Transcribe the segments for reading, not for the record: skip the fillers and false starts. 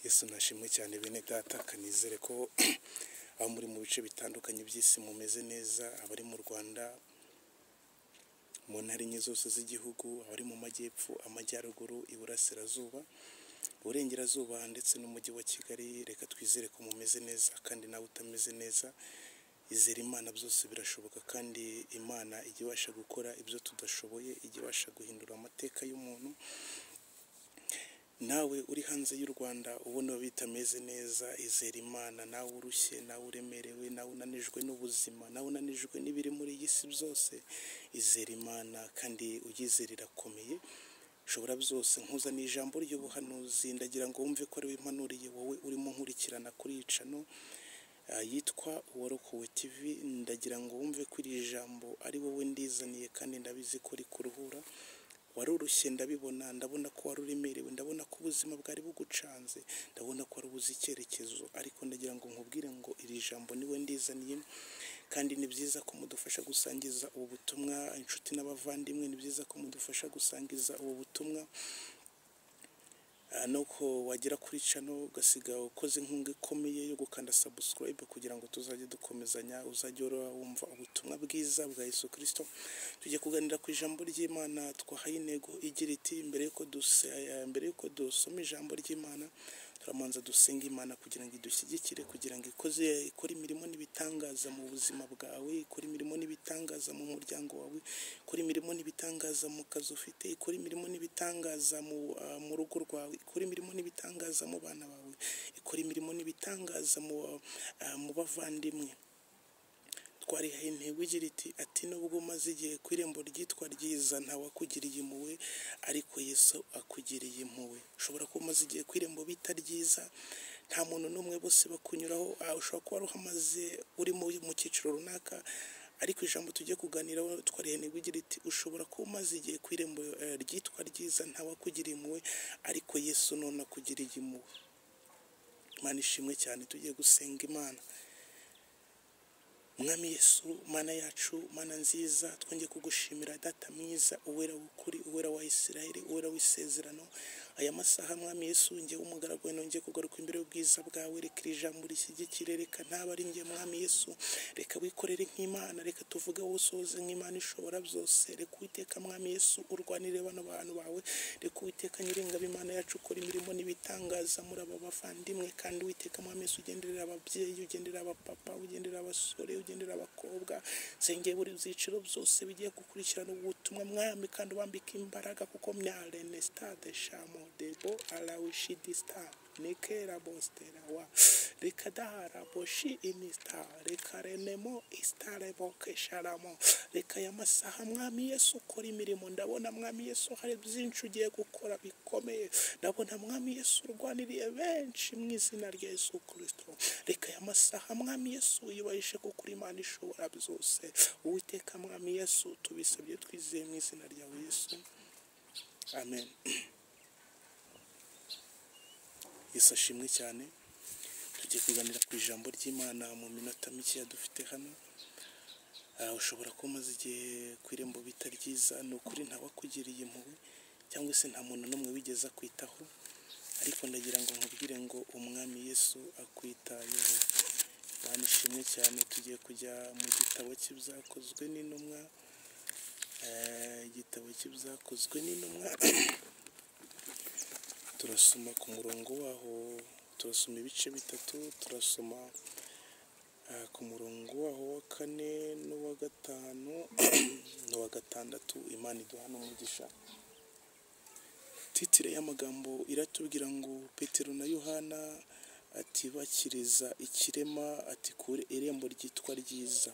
Yesu nashimwe cyane bene data, kanizere ko aho muri mu bice bitandukanye by'isi mumeze neza, abari mu Rwanda, mu ntara enye zose z'igihugu, abari mu majyepfo, amajyaruguru, iburasirazuba, uburengerazuba ndetse n'umujyi wa Kigali, reka twizere ko mumeze neza kandi nawe utameze neza, izere Imana byose birashoboka kandi Imana ijya ibasha gukora ibyo tudashoboye, ijya ibasha guhindura amateka y'umuntu. Nawe uri hanze y'u Rwanda ubona bitameze neza, izere Imana, nawe urushye, nawe uremerewe, nawe unanijwe n'ubuzima, nawe unanijwe n'ibiri muri iyi si byose, izere Imana kandi uyizere irakomeye, ishobora byose. Nkuzaniye ijambo ry'ubuhanuzi, ndagira ngo wumve ko ari we impanuriye wowe urimo nkurikirana kuri iyi cano yitwa Uwarokowe TV, ndagira ngo wumve ko iri jambo ari wowe ndizaniye kandi ndabizi ko rikuruhura. Warurushye ndabibona, ndabona ko wari uremerewe, ndabona ko ubuzima bwari bugucanze, ndabona ko wari ubuze icyerekezo, ariko ndagira ngo nkubwire ngo iri jambo niwe ndizaniye, kandi ni byiza ko mudufasha gusangiza ubu butumwa inshuti n'abavandimwe, ni byiza ko mudufasha gusangiza ubu butumwa, nuko wagera kuri cano ugasiga ukoze inkunga ikomeye yo gukanda subscribe kugira ngo tuzajye dukomezanya, uzajye uhora wumva ubutumwa bwiza bwa Yesu Kristo. Tujye kuganira ku ijambo ry'Imana twahaye intego igira iti mbere yuko dusoma ijambo ry'Imana turamanza dusenga Imana kugira ngo idushyigikire, kugira ngo ikore imirimo n'ibitangaza mu buzima bwawe, ikore imirimo n'ibitangaza mu muryango wawe, ikore imirimo n'ibitangaza mu kazi ufite, ikore imirimo n'ibitangaza mu rugo rwawe, ikore imirimo n'ibitangaza mu bana bawe, ikore imirimo n'ibitangaza mu bavandimwe. Twarihaye intego igira iti ati nubwo umaze igihe ku irembo ryitwa ryiza ntawakugiriye impuhwe, ariko Yesu akugiriye impuhwe. Ushobora kuba umaze igihe ku irembo bita ryiza, nta muntu n'umwe bose bakunyuraho, ushobora kuba uhamaze uri mu cyiciro runaka, ariko ijambo tugiye kuganiraho twarihaye intego igira iti ushobora kuba umaze igihe ku irembo ryitwa ryiza ntawakugiriye impuhwe, ariko Yesu none akugiriye impuhwe. Imana ishimwe cyane, tugiye gusenga Imana. Mwami Yesu, Mana yacu, Mana nziza, twongeye kugushimira Data mwiza, uwera w'ukuri, uwera wa Isirayeli, uwera w'isezerano. Aya masaha Mwami Yesu, njye umugaragu wawe nongeye kugaruka imbere y'ubwiza bwawe, reka iri jambo rishyigikire, reka ntaba ari njye Mwami Yesu, reka wikorere nk'Imana, reka tuvuge wowe usohoze nk'Imana ishobora byose, reka Uwiteka Mwami Yesu urwanire bano bantu bawe, reka Uwiteka Nyiringabo Imana yacu ukora imirimo n'ibitangaza muri aba bavandimwe, kandi Uwiteka Mwami Yesu ugenderera ababyeyi, ugenderera abapapa, ugenderera abasore, ugenderera abakobwa, sengeye buri byiciro byose bigiye gukurikirana ubutumwa Mwami, kandi ubambike imbaraga kuko myarene stade shamo debo alawishidista nekera bostera wa rekadara boshi inista rekarenemo istarebo kesharamo. Reka aya masaha Mwami Yesu ukora imirimo, ndabona Mwami Yesu hari byinshi ugiye gukora bikomeye, ndabona Mwami Yesu urwaniriye benshi mu izina rya Yesu Kristo. Reka aya masaha Mwami Yesu wiyubahishe kuko uri Imana ishobora byose. Uwiteka Mwami Yesu tubisabye twizeye mu izina ryawe Yesu, amen. Yesu ashimwe cyane. Tugiye kuganira ku ijambo ry'Imana mu minota mike dufite hano. Ushobora kuba umaze igihe ku irembo bita ryiza, ni ukuri ntawakugiriye impuhwe cyangwa se nta muntu n'umwe wigeze akwitaho, ariko ndagira ngo nkubwire ngo Umwami Yesu akwitayeho. Imana ishimwe cyane. Tugiye kujya mu gitabo cy'ibyakozwe n'intumwa, igitabo cy'ibyakozwe n'intumwa turasoma ku murongo waho, turasoma ibice bitatu, turasoma ku murongo waho wa 4 n'uwa 5 n'uwa 6. Imana iduha n'umugisha. Titire y'amagambo iratubwira ngo Petero na Yohana ati bakiriza ikirema ati kure irembo ryitwa ryiza.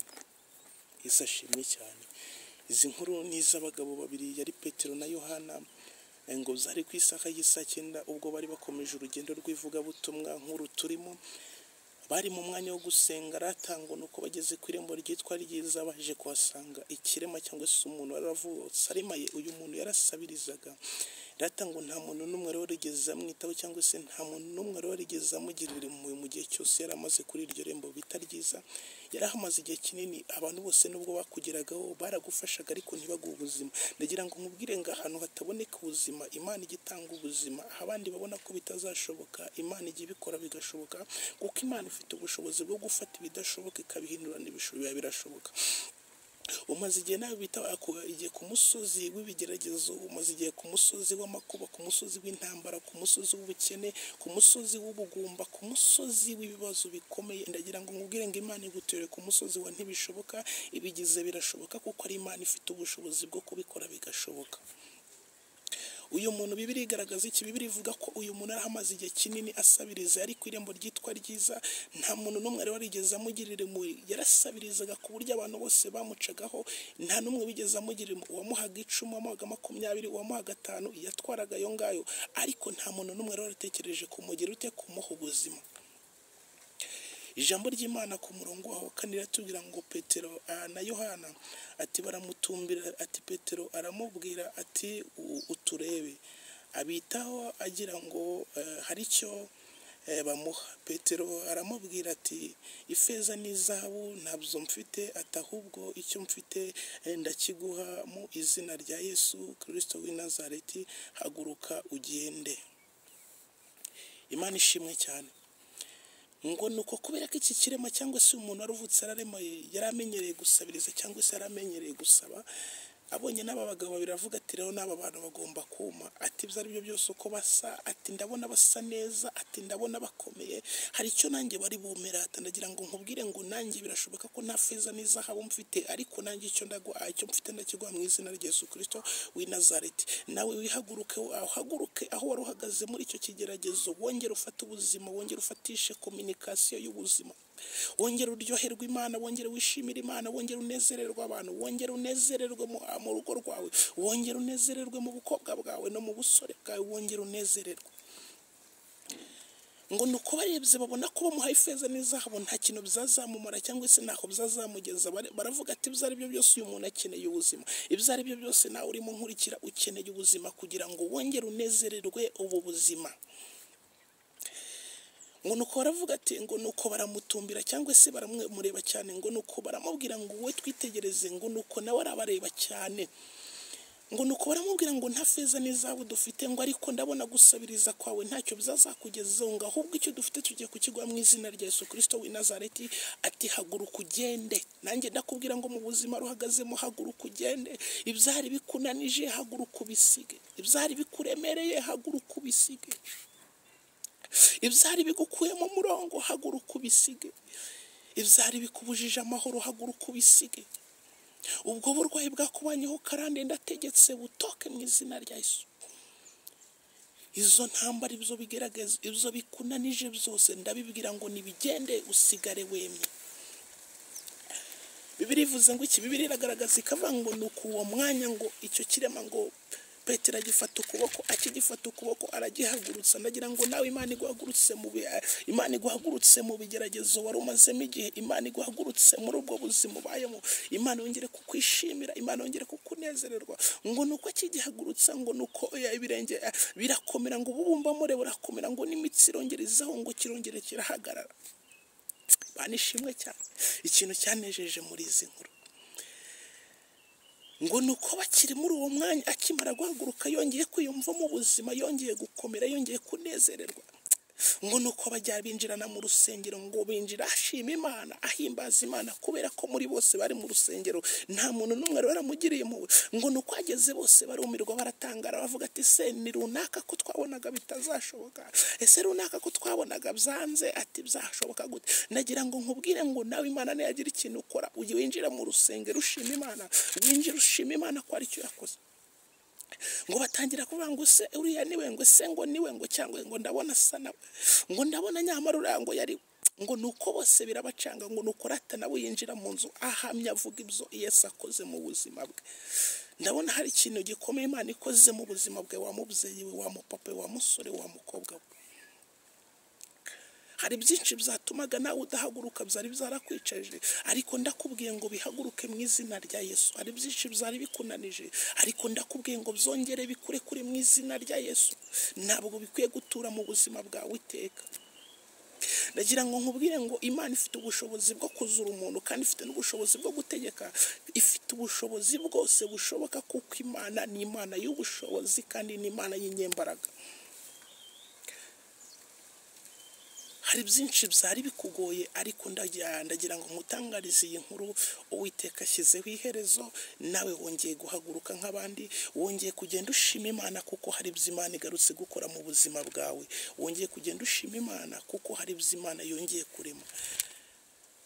Yesu ashimwe cyane. Izi nkuru ni iz'abagabo babiri, yari Petero na Yohana, ngo zari ku isaha y'isaa 9 ubwo bari bakomeje urugendo rw'ivugabutumwa nkuru turimo. Bari mu mwanya wo gusenga, aratangwa nuko bageze ku irembo ryitwa ryiza baje kuhasanga ikirema cyangwa se umuntu waravutse aremaye. Uyu muntu yarasabirizaga, Rata ngo nta muntu n'umwe wari warigeze amwitaho, cyangwa se nta muntu n'umwe wari warigeze amugirira impuhwe mu gihe cyose yari amaze kuri iryo rembo bita ryiza. Yari ahamaze igihe kinini, abantu bose nubwo bakugeragaho baragufashaga ariko ntibaguhe ubuzima. Ndagira ngo nkubwire ngo ahantu hataboneka ubuzima, Imana ijya itanga ubuzima. Aho abandi babona ko bitazashoboka, Imana ijya ibikora bigashoboka, kuko Imana ifite ubushobozi bwo gufata ibidashoboka ikabihindura birashoboka. Umaze igihe nawe bita igihe ku musozi w'ibigeragezo, umaze igihe ku musozi w'amakuba, ku musozi w'intambara, ku musozi w'ubukene, ku musozi w'ubugumba, ku musozi w'ibibazo bikomeye. Ndagira ngo nkubwire ngo Imana igutere ku musozi wa ntibishoboka, ibigize birashoboka, kuko ari Imana ifite ubushobozi bwo kubikora bigashoboka. Uyu muntu Bibiliya igaragaza iki? Bibiliya ivuga ko uyu muntu yari amaze igihe kinini asabiriza, ariko irembo ryitwa ryiza nta muntu n'umwe wari warigeze amugirira impuhwe. Yarasabirizaga ku buryo abantu bose bamucagaho, nta n'umwe wigeze amugirira impuhwe. Uwamuhaga 10, uwamuhaga 20, uwamuhaga 5, yatwaraga ayo ngayo, ariko nta muntu n'umwe wari waratekereje kumugira ute, kumuha ubuzima. Ijambo ry'Imana ku murongo waho wa 4 riratubwira ngo Petero na Yohana ati baramutumbira, ati Petero aramubwira ati uturebe, abitaho agira ngo hari icyo bamuha. Petero aramubwira ati ifeza n'izahabu ntabyo mfite, ati ahubwo icyo mfite ndakiguha mu izina rya Yesu Kristo w'i Nazareti, haguruka ugende. Imana ishimwe cyane. Ngo nuko kubera ko iki kirema cyangwa se umuntu waruvutse araremaye, yari amenyereye gusabiriza cyangwa se yari amenyereye gusaba, abonye n'aba bagabo babiri aravuga ati rero n'aba bantu bagomba kuma, ati ibyo ari byo byose uko basa, ati ndabona basa neza, ati ndabona bakomeye, hari icyo nanjye bari bumerata. Ndagira ngo nkubwire ngo nanjye birashoboka ko nta feza n'izahabu mfite, ariko nanjye icyo ndaguha, icyo mfite ndakiguha mu izina rya Yesu Kristo w'i Nazareti. Nawe wihaguruke, uhaguruke aho wari uhagaze muri icyo kigeragezo, wongere ufate ubuzima, wongere ufatishe kominikasiyo y'ubuzima, wongere uryoherwe Imana, wongere wishimire Imana, wongere unezererwe abantu, wongere unezererwe mu rugo rwawe, wongere unezererwe mu bukobwa bwawe no mu busore bwawe, wongere unezererwe. Ngo nuko barebye babona ko bamuhaye ifeza n'izahabu nta kintu byazamumara cyangwa se ntaho byazamugeza. Baravuga ati ibyo ari byo byose uyu muntu akeneye ubuzima, ibyo ari byo byose nawe urimo nkurikira ukeneye ubuzima kugira ngo wongere unezererwe ubu buzima. Ngo nuko baravuga ati ngo nuko baramutumbira cyangwa se baramureba cyane, ngo nuko baramubwira ngo wowe twitegereze, ngo nuko nawe arabareba cyane. Ngo nuko baramubwira ngo nta feza n'izahabu dufite, ngo ariko ndabona gusabiriza kwawe ntacyo bizazakugezaho, ngo ahubwo icyo dufite tugiye kukiguha mu izina rya Yesu Kristo w'i Nazareti, ati haguruka ugende. Nanjye ndakubwira ngo mu buzima ruhagazemo haguruka ugende, ibyari bikunanije haguruka ubisige, ibyari bikuremereye haguruka ubisige, ibyari bigukuye mu murongo haguruka ubisige, ibyari bikubujije amahoro haguruka ubisige. Ubwo burwayi bwakubanyeho karande ndategetse butoke mu izina rya Yesu. Izo ntambara, ibyo bigerageza, ibyo bikunanije byose ndabibwira ngo nibigende, usigare wemye. Bibiliya ivuze ngo iki? Bibiliya iragaragaza ikavuga ngo nuko uwo mwanya ngo icyo kirema ngo Petero agifata ukuboko, akigifata ukuboko aragihagurutsa. Ndagira ngo nawe Imana iguhagurutse mu Imana iguhagurutse mu bigeragezo wari umazemo igihe, Imana iguhagurutse muri ubwo buzima ubayemo, Imana yongere kukwishimira, Imana yongere kukunezererwa. Ngo nuko akigihagurutsa, ngo nuko ibirenge birakomera, ngo ububumbamure burakomera, ngo n'imitsi irongerezaho, ngo kirongere kirahagarara. Banishimwe cyane. Ikintu cyanejeje muri izi nkuru ngo nuko bakiri muri uwo mwanya akimara guhaguruka yongeye kwiyumvamo ubuzima, yongeye gukomera, yongeye kunezererwa. Ngo nuko bajya binjirana mu rusengero, ngo binjira ashima Imana, ahimbaza Imana, kubera ko muri bose bari mu rusengero nta muntu n'umwe wari waramugiriye impuhwe. Ngo nuko ageze bose barumirwa, baratangara, bavuga ati se ni runaka ko twabonaga bitazashoboka, ese runaka ko twabonaga byanze, ati byashoboka gute? Nagira ngo nkubwire ngo nawe Imana niyagira ikintu ukora, ujye winjira mu rusengero ushima Imana, winjira ushima Imana ko ari cyo yakoze. Ngo batangira kuvuga ngo se uriya niwe, ngo se ngo niwe, ngo cyangwa ngo ndabona asa nawe, ngo ndabona nyamara uriya ngo yari, ngo nuko bose birabacanga. Ngo nuko rata nawe yinjira mu nzu ahamya avuga ibyo Yesu akoze mu buzima bwe. Ndabona hari ikintu gikomeye Imana ikoze mu buzima bwe, wa mubyeyi we, wa mupapa we, wa musore, wa mukobwa we. Hari byinshi byatumaga nawe udahaguruka, byari byarakwicaje, ariko ndakubwiye ngo bihaguruke mu izina rya Yesu. Hari byinshi byari bikunanije, ariko ndakubwiye ngo byongere bikurekure mu izina rya Yesu. Ntabwo bikwiye gutura mu buzima bwawe iteka. Ndagira ngo nkubwire ngo Imana ifite ubushobozi bwo kuzura umuntu, kandi ifite n'ubushobozi bwo gutegeka, ifite ubushobozi bwose bushoboka, kuko Imana ni Imana y'ubushobozi kandi ni Imana y'inyembaraga. Hari byinshi byari bikugoye, ariko ndagira ngo nkutangarize iyi nkuru. Uwiteka ashyizeho iherezo, nawe wongeye guhaguruka nk'abandi, wongeye kugenda ushima Imana kuko hari ibyo Imana igarutse gukora mu buzima bwawe, wongeye kugenda ushima Imana kuko hari ibyo Imana yongeye kurema.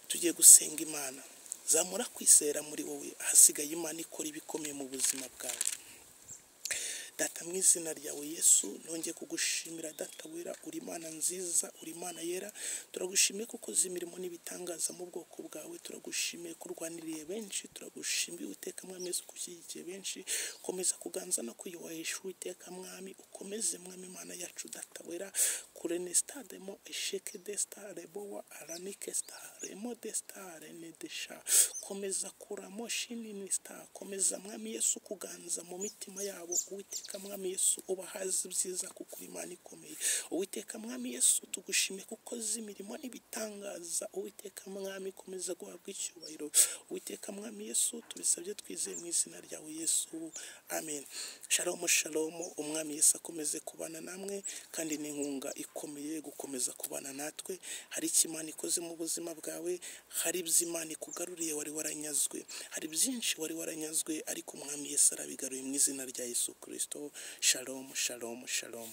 Tugiye gusenga Imana. Zamura kwizera muri wowe, ahasigaye Imana ikora ibikomeye mu buzima bwawe. Data, mu izina ryawe Yesu, nongeye kugushimira Data wera, uri Imana nziza, uri Imana yera. Turagushimiye kuko uzi imirimo n'ibitangaza mu bwoko bwawe, turagushimiye ko urwaniriye benshi, turagushimiye Uwiteka Mwami Yesu ko ushyigikiye benshi. Komeza kuganza no kwiyubahisha Uwiteka Mwami, ukomeze Mwami Imana yacu Data wera. Kurenestademo esheke desta rebowa aranike sta remo desta rene desha. Komeza kuramo shinini sta, komeza Mwami Yesu kuganza mu mitima yabo. Uwiteka Mwami Yesu ubahaze ibyiza kuko uri Imana ikomeye. Uwiteka Mwami Yesu tugushime kuko uzi imirimo n'ibitangaza. Uwiteka Mwami komeza guhabwa icyubahiro. Uwiteka Mwami Yesu tubisabye twizeye mu izina ryawe Yesu, amen. Shalom shalom. Umwami Yesu akomeze kubana namwe, kandi n'inkunga ikomeye gukomeza kubana natwe. Hari icyo Imana ikoze mu buzima bwawe, hari ibyo Imana ikugaruriye wari waranyazwe, hari byinshi wari waranyazwe, ariko Umwami Yesu arabigaruye mu izina rya Yesu Kristo. Shalom shalom shalom.